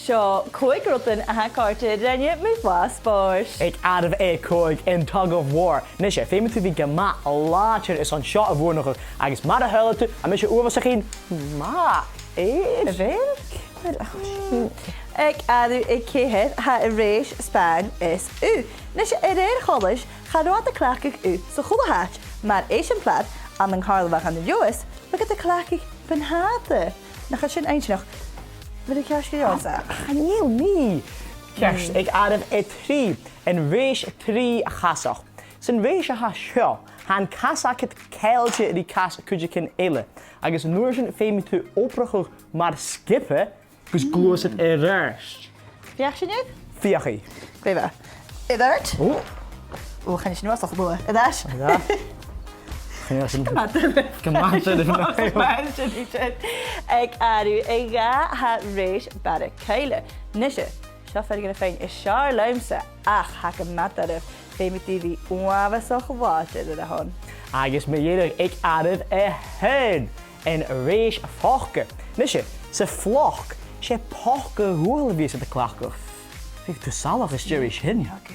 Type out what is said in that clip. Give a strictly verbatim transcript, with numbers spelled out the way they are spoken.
Seo còig rudan a tha a' còrdadh rinne mu bhith a' spòrs. Aig àireamh a còig, an tug of war. Nise, feumaidh tu bhith gu math làidir airson seo a bhuannachadh, agus mura h-uile duine, tha mise uabhasach math air. A bheil? Uill, ach, aig àireamh a ceithir, tha Rèis, Spàinn is Ugh. Nise, a rèir choltais, cha robh iad a' cleachdadh ugh sa h-uile h-àite, mar eisimpleir, ann an Càrlabhagh ann an Leòdhas, bha iad a' cleachdadh buntàta. Nach eil sin inntinneach? Bheil thu ceart gu leòr, Zach? Chan eil mi ceart. Mm. Aig àireamh a trì, an rèis trì-chasach. San rèis a tha seo, tha an cas agad ceangailte ri cas cuideigin eile, agus an uair sin feumaidh tu obrachadh mar sgioba gus gluasad air adhart. Feuch sinn e? Feuchaidh. Glè mhath. Air adhart? Ò. Ò, chan eil sin uabhasach luath. Air adhart? Air adhart. Chan eil sin. Gu math doirbh. Gu math doirbh. Gu math doirbh. Aig àireamh a dhà, tha Rèis Barracuda. Nise, seo fear a tha a' faighinn as fheàrr leamsa, ach tha e gu math doirbh. Feumaidh tu bhith uabhasach làidir air a shon. Agus mu dheireadh, aig àireamh a h-aon, an rèis phoca. Nise, sa phloc, 's e poca dhual a bhios iad a' cleachdadh. Bidh tu salach às dèidh sin. Ok.